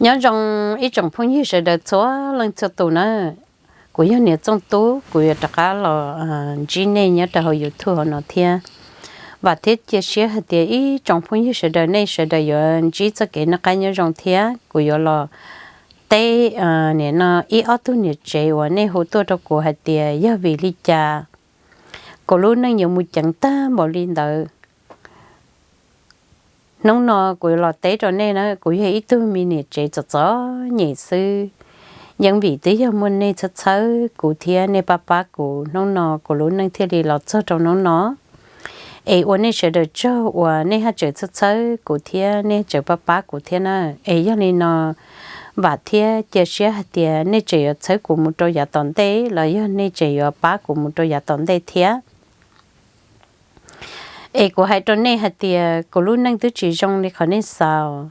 Nyob zoo ib tsoom phooj ywg sawv daws txhua leej txhua tus na. Kuv yog niam Txooj Tub, kuv yuav rov qab los ntsib nej nyob rau hauv YouTube hauv no thiab. Vam thiab cia siab hais tias ib tsoom phooj ywg sawv daws nej sawv daws yuav ntsib txoj kev noj qab nyob zoo thiab. Kuv yuav los teb nim no ib ob tug niam tsev uas nej hu tuaj rau kuv hais tias yog vim li cas kuv lub neej yuav mus ceev tag npaum li ntawd. Hnub no kuv yuav los teb rau nej na, kuv yog ib tug me niam tsev txom txom nyem xwb. Yeej vim twb yog muaj nej txhawb txhawb kuv thiab nej pab pab kuv, hnub no kuv lub neej thiaj li los txog rau hnub no. Es ua nej sawv daws tsaug uas nej haj tseem txhawb txhawb kuv thiab nej tseem pab pab kuv thiab na. Es yog li no, vam thiab cia siab hais tias nej tseem yuav txhawb kuv mus rau yav tom ntej los yog nej tseem yuav pab kuv mus rau yav tom ntej thiab. Es kuv hais rau nej hais tias kuv lub neej twb tsis zoo li qhov nej xav.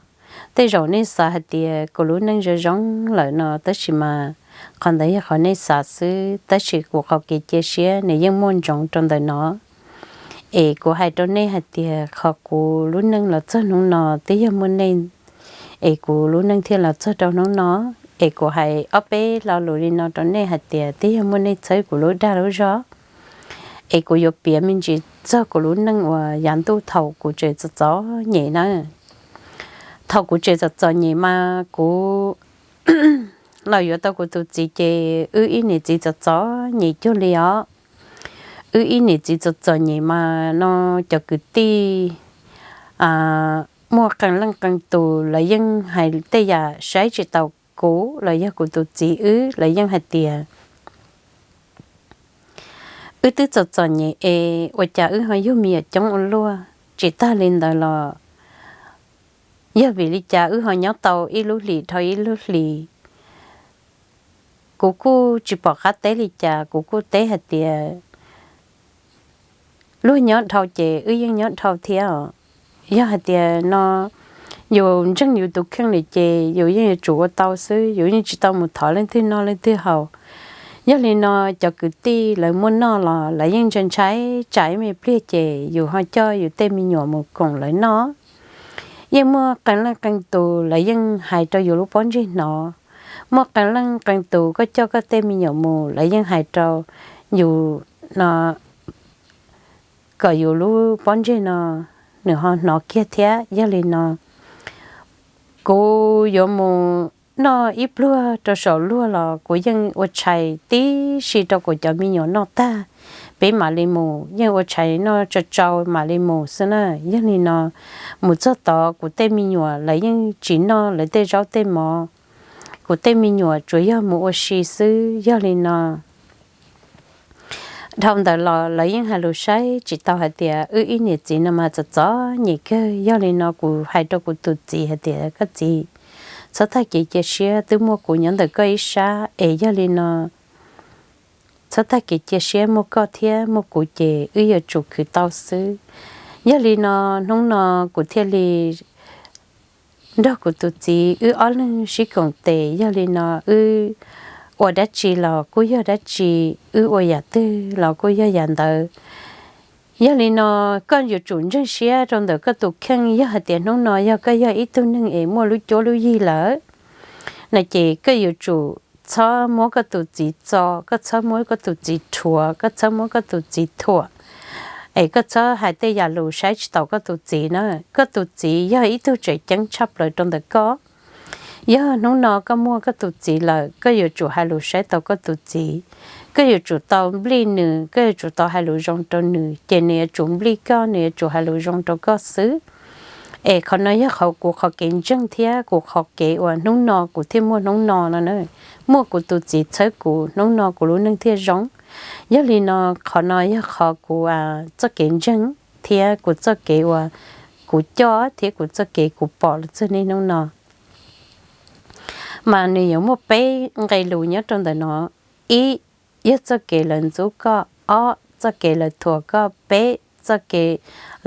Tej zaum nej xav hais tias kuv lub neej zoo zoo lawm no, tab sis mas qhov ntawd yog qhov nej xav xwb, tab sis kuv qhov kev cia siab nws yeej muaj ntsoov rau ntawm no. Es kuv hais rau nej hais tias qhov kuv lub neej los txog hnub no twb yog muaj nej, es kuv lub neej thiaj los txog rau hnub no. Es kuv hais ob peb lo lus li no rau nej hais tias twb yog muaj nej txhawb kuv lub dag lub zog. Es kuv yuav piav me ntsis txog kuv lub neej uas yav ntuj thaum kuv tseem txom txom nyem na. Thaum kuv tseem txom txom nyem mas kuv los yuav tau kuv tus txiv ces wb ib niam txiv txom txom nyem cuag li os. Wb ib niam txiv txom txom nyem mas no cov kwv tij muaj qee leej qee tus lawv yeej hais tej yam saib tsis taus kuv los yog kuv tus txiv wb, lawv yeej hais tias wb twb txom txom nyem es ua cas wb ho yug me nyuam coob ua luaj. Tsis tag li ntawd los yog vim li cas wb ho nyob tau ib lub hlis dhau ib lub hlis. Kuv kuj tsis pom qab teb li cas, kuv kuj teb hais tias luag nyob dhau ces wb yeej nyob dhau thiab os. Yog hais tias no yus ntseeg yus tus kheej lawm ces yus yeej yuav tsum ua tau xwb, yus yeej tsis tau mus thov leej twg noj leej twg haus. Yog li no cov kwv tij lawv muaj noj los lawv yeej ntshai ntshai tsam ib me pliag ces yus ho coj yus tej me nyuam mus koom lawv noj. Yeej muaj qee leej qee tus lawv yeej hais rau yus lub pob ntseg hnov. Muaj qee leej qee tus koj coj koj tej me nyuam mus lawv yeej hais rau yus no kom yus lub pob ntseg no nws ho hnov kiag thiab. Yog li no kuv yuav mus noj ib pluag rau saum luag los kuv yeej ua tshais tib si rau kuv cov me nyuam noj tag, peb mam li mus, yeej ua tshais noj tsau tsau mam li mus xwb na. Yog li no mus txog tod kuv tej me nyuam lawv yeej tsis noj lawv tej zaub tej mov, kuv tej me nyuam tsuas yog mus ua si xwb. Yog li no dhau ntawd los lawv yeej hais lus saib tsis tau hais tias wb ib niam txiv no mas txom txom nyem kawg. Yog li no kuv hais rau kuv tus txiv hais tias koj txiv, txhob tag kev cia siab, twb muaj kuv nyob ntawm koj ib sab es yog li no txhob tag kev cia siab, muaj koj thiab muaj kuv ces wb yuav tsum khwv tau xwb. Yog li no hnub no kuv thiaj li nrog kuv tus txiv wb ob leeg sib koom tes. Yog li no wb ua dab tsi los kuj yog dab tsi, wb ua yam twg los kuj yog yam ntawd. Yog li no koj yuav tsum ntseeg siab rau ntawm koj tus kheej. Yog hais tias hnub no yog koj yog ib tug neeg es muaj lub cuab lub yig lawm no ces koj yuav tsum txhob muab koj tus txiv txo, koj txhob muab koj tus txiv rhuav, koj txhob muab koj tus txiv thuam, es koj txhob hais tej yam lus saib tsis taus koj tus txiv na. Koj tus txiv yog ib tug tseem ceeb tshaj plaws rau ntawm koj. Yog hnub no koj muaj koj tus txiv lawm, koj yuav tsum hais lus saib taus koj tus txiv. Koj yuav tsum tau nplij nws, koj yuav tsum tau hais lus zoo rau nws, ces nws yuav tsum nplij koj, nws yuav tsum hais lus zoo rau koj xwb. Es qhov no yog qhov kuv qhov kev ntseeg thiab kuv qhov kev uas hnub no kuv thiaj muaj hnub no no na. Muaj kuv tus txiv txhawb kuv, hnub no kuv lub neej thiaj zoo. Yog li no qhov no yog qhov kuv txoj kev ntseeg thiab kuv txoj kev uas kuv coj thiab kuv txoj kev kuv pom los txog niaj hnub no. Mas nws yuav muaj peb nqe lus nyob rau ntawm no. Ib, yog txoj kev lawv ntxub koj. Ob, txoj kev lawv thuam koj. Peb, txoj kev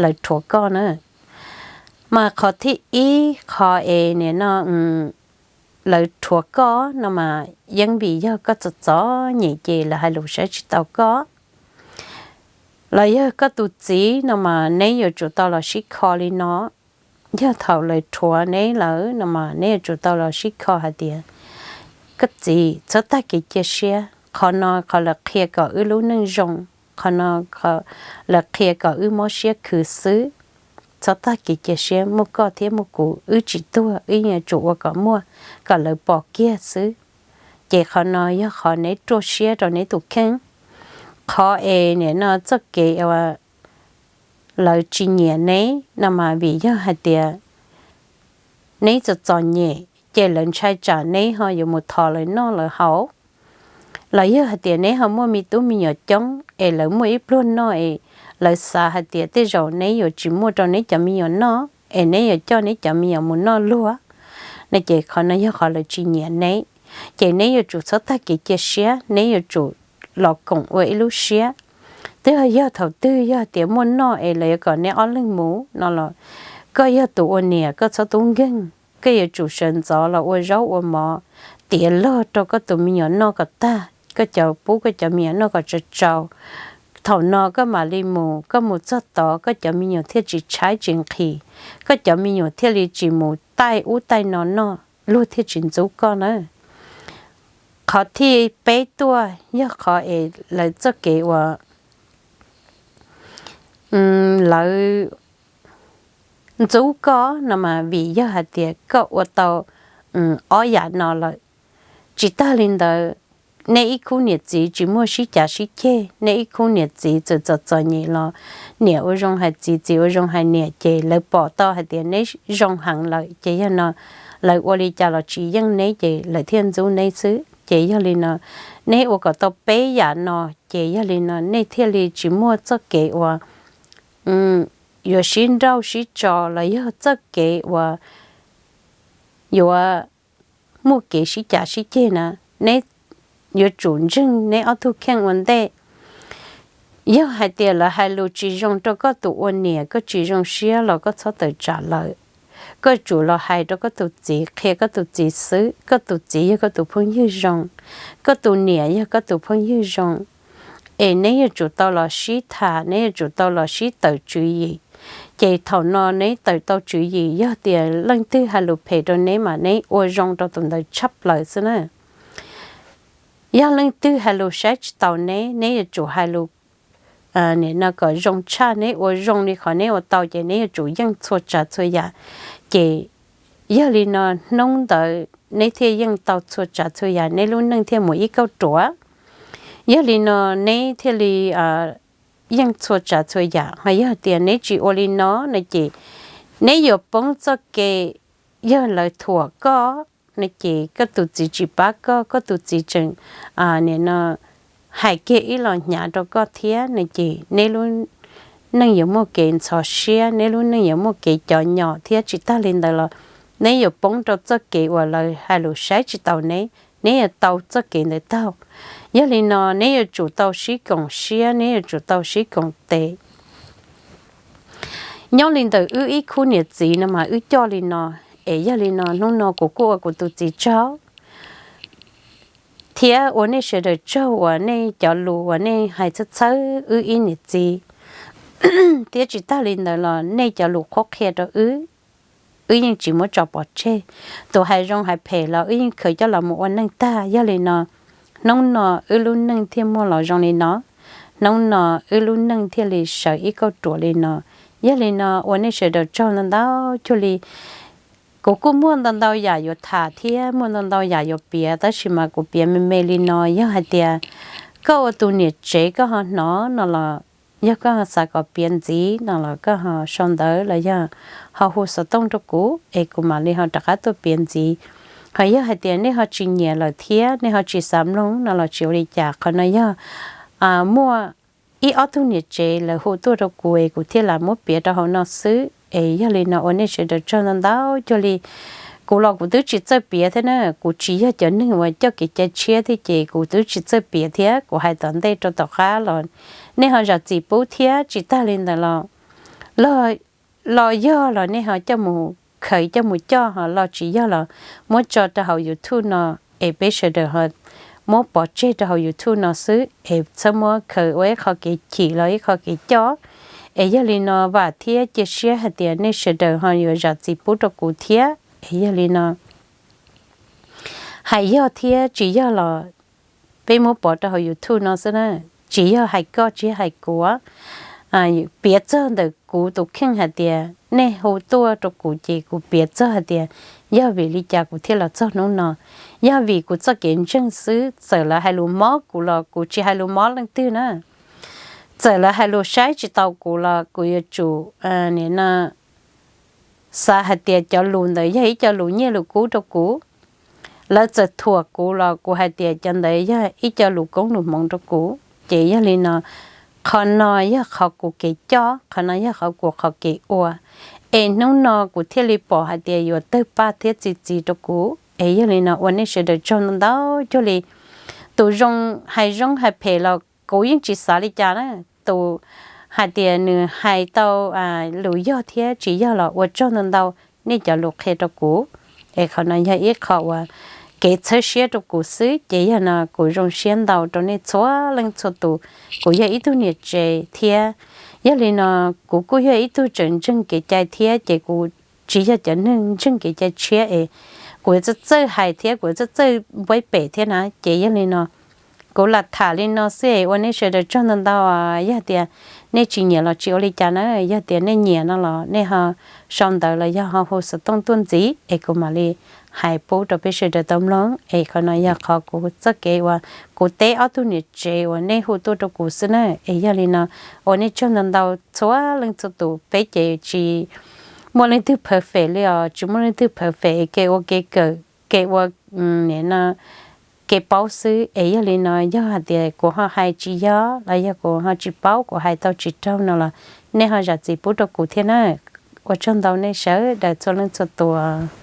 lawv rhuav koj na. Mas qhov thib ib, qhov es nim no lawv rhuav koj no mas yeej vim yog koj txom txom nyem ces lawv hais lus saib tsis taus koj. Los yog koj tus txiv no mas neb yuav tsum tau los sib kho li no. yog thaum lawv rhuav neb lawm no mas neb yuav tsum tau los sib kho hais tias, koj txiv, txhob tag kev cia siab, qhov no qhov lawv qhia kom wb lub neej zoo, qhov no lawv qhia kom wb mob siab khwv xwb. Txhob tag kev cia siab, muaj koj thiab muaj kuv, wb tsis tuag, wb yuav tsum ua kom muaj, kom lawv pom kiag xwb. Ces qhov no yog qhov neb ruaj siab rau neb tus kheej. Qhov es nim no txoj kev uas lawv tsis nyiam neb no mas vim yog hais tias neb txom txom nyem ces lawv ntshai tsam neb ho yuav mus thov lawv noj lawv haus. Los yog hais tias neb ho muaj me tub me nyuam coob es lawv muaj ib pluag noj es lawv xav hais tias tej zaum neb yuav tsis muaj rau neb cov me nyuam noj es neb yuav coj neb cov me nyuam mus noj luag no ces qhov no yog qhov lawv tsis nyiam neb. Ces neb yuav tsum txhob tag kev cia siab, neb yuav tsum los koom ua ib lub siab. Twb yog thaum twg yog tias muaj noj es lawv yuav kom neb ob leeg mus no los, koj yog tus ua niam koj txhob tub nkeeg, koj yuav tsum sawv ntxov los ua zaub ua mov tiav log rau koj tus me nyuam noj kom tag, koj cov pub koj cov me nyuam noj kom tsau tsau. Thaum no koj mam li mus, koj mus txog tod koj cov me nyuam thiaj tsis tshaib tsis nqhis, koj cov me nyuam thiaj li tsis mus taij ub taij no noj, luag thiaj tsis ntxub koj na. Qhov thib peb tuaj yog qhov es lawv txoj kev uas lawv ntxub koj no mas vim yog hais tias koj ua tau ob yam no lawm. Tsis tag li ntawd, nej ib khub niam txiv tsis muaj sib cav sib ceg, nej ib khub niam txiv txawm txom txom nyem los niam ua zoo hais txiv, txiv ua zoo hais niam, ces lawv pom tau hais tias neb zoo heev lawm, ces yog no lawv ua li cas los tsis yeej neb ces lawv thiaj ntxub neb xwb. Ces yog li no, neb ua kom tau peb yam no, ces yog li no nej thiaj li tsis muaj txoj kev uas yuav sib nrauj sib tso los yog txoj kev uas yuav muaj kev sib cav sib ceg na. Neb yuav tsum ntseeg neb ob tug kheej ua ntej. Yog hais tias lawv hais lus tsis zoo rau koj tus ua niam, koj tsis zoo siab los koj txhob tawm tsam lawv. Koj tsum los hais rau koj tus txiv, qhia koj tus txiv xwb. Koj tus txiv yog koj tus phooj ywg zoo, koj tus niam yog koj tus phooj ywg zoo. Es neb yuav tsum tau los sib tham, neb yuav tsum tau los sib tawm tswv yim. Ces thaum no neb tawm tau tswv yim, yog tias leej twg hais lus phem rau neb mas neb ua zoo rau tus ntawd tshaj plaws xwb na. Yog leej twg hais lus saib tsis taus neb, neb yuav tsum hais lus nim no kom zoo tshaj, neb ua zoo li qhov neb ua tau ces neb yuav tsum yeej txhua tsav txhua yam. Ces yog li no hnub ntawd neb thiaj yeej tau txhua tsav txhua yam, neb lub neej thiaj mus ib kauj ruam. Yog li no neb thiaj li yeej txhua tsav txhua yam. Ho yog tias neb tsis ua li no no ces neb yuav poob txoj kev yog lawv thuam koj no ces koj tus txiv tsis pab koj, koj tus txiv tseem nim no hais kiag ib los hnyav rau koj thiab no ces neb lub neej yuav muaj kev ntxhov siab, neb lub neej yuav muaj kev cov nyom thiab tsis tag li ntawd los neb yuav poob rau txoj kev uas lawv hais lus saib tsis taus neb, neb yuav tau txoj kev ntawd taug. Yog li no neb yuav tsum tau sib koom siab, neb yuav tsum tau sib koom tes. Nyob li ntawm wb ib khub niam txiv no mas wb coj li no, es yog li no hnub no kuv kuj ua kuv tus txiv tsaug thiab ua nej sawv daws tsaug uas nej cov lus uas nej hais txhawb txhawb wb ib niam txiv, thiab tsis tag li ntawd los nej cov lus qhuab qhia rau wb, wb yeej tsis muab tso pov tseg. Tus hais zoo hais phem los wb yeej khaws coj los mus ua neej tag. Yog li no hnub no wb lub neej thiaj muaj los zoo li no, hnub no wb lub neej thiaj li sawv ib kauj ruam li no. Yog li no ua nej sawv daws tsaug ntau ntau cuag li. Kuv kuj muaj ntau ntau yam yuav tham thiab muaj ntau ntau yam yuav piav, tab sis mas kuv piav me me li no, yog hais tias koj ua tus niam tsev koj ho hnov no los, yog koj ho xav kom piav ntxiv no los koj ho sau ntawv los yog ho hu xov tooj rau kuv es kuv mam li ho rov qab tuaj piav ntxiv. Ho yog hais tias nej ho tsis nyiam lawm thiab nej ho tsis xav mloog no los tsis ua li cas, qhov no yog muaj ib ob tug niam tsev lawv hu tuaj rau kuv es kuv thiaj lam muab piav rau hauv no xwb. Es yog li no ua nej sawv daws tsaug ntau ntau cuag li. Kuv los kuv twb tsis txawj piav thiab na, kuv tsis yog cov neeg uas coj kev cai tshiab thiab ces kuv twb tsis txawj piav thiab. Kuv hais tom ntej rau tom qab los nej ho zam txim pub thiab, tsis tag li ntawd los, los yog los nej ho coj mus khaws coj mus coj, ho los tsis yog los muab tso rau hauv YouTube no es peb sawv daws ho muab pov tseg rau hauv YouTube no xwb, es txhob muab khaws ua ib qho kev chim los ib qho kev coj. Es yog li no vam thiab cia siab hais tias nej sawv daws ho yuav zam txim pub rau kuv thiab. Es yog li no hais yog thiab tsis yog los peb muab pov rau hauv YouTube no xwb na. Tsis yog hais koj tsis hais kuv, piav txog ntawm kuv tus kheej hais tias nej hu tuaj rau kuv ces kuv piav txog hais tias yog vim li cas kuv thiaj los txog hnub no. Yog vim kuv txoj kev ntseeg xwb, txawm lawv hais lus mob kuv los kuv tsis hais lus mob leej twg na. Txawm lawv hais lus saib tsis tau kuv los kuv yuav tsum nim no xav hais tias cov lus ntawd yog ib co lus nyiaj lus kub rau kuv. Lawv txawm thuam kuv los kuv hais tias cov ntawd yog ib co lus koob lus hmoov rau kuv. Ces yog li no, qhov no yog qhov kuv kev coj, qhov no yog qhov kuv qhov kev ua. Es hnub no kuv thiaj li pom hais tias yuav tawg paj thiab txi txiv rau kuv. Es yog li no ua nej sawv daws tsaug ntau ntau cuag li. Tus zoo hais zoo hais phem los kuv yeej tsis xav li cas na. Tus hais tias nws hais tau lus yog thiab tsis yog los ua tsaug ntau ntau nej cov lus qhia rau kuv. Es qhov no yog ib qho uas kev txhawb siab rau kuv xwb, ces yog no kuv zoo siab ntau rau nej txhua leej txhua tus. Kuv yog ib tug niam tsev thiab, yog li no kuv kuj yog ib tug tseem ntseeg kev cai thiab, ces kuv tsis yog cov neeg ntseeg kev cai tshiab es kuv yuav txawj txawj hais thiab kuv yuav txawj txawj npuab pem thiab na. Ces yog li no kuv lam tham li no xwb es ua nej sawv daws tsaug ntau ntau. Yog tias nej tsis nyiam los tsis ua li cas na, yog tias nej nyiam no los nej ho sau ntawv los yog ho hu xov tooj tuaj ntxiv es kuv mam li hais pub rau peb sawv daws tau mloog. Es qhov no yog qhov kuv txoj kev uas kuv teb ob tug niam tsev uas nej hu tuaj rau kuv xwb na. Es yog li no ua nej tsaug ntau ntau txhua leej txhua tus. Peb ces tsis muaj leej twg perfect li os, tsis muaj leej twg perfect kev ua kev kawm, kev ua, nim no kev paub xwb. Es yog li no yog hais tias kuv ho hais tsis yog los yog kuv ho tsis paub, kuv hais tau tsis raug no los nej ho zam txim pub rau kuv thiab na. Ua tsaug ntau nej sawv daws txhua leej txhua tus.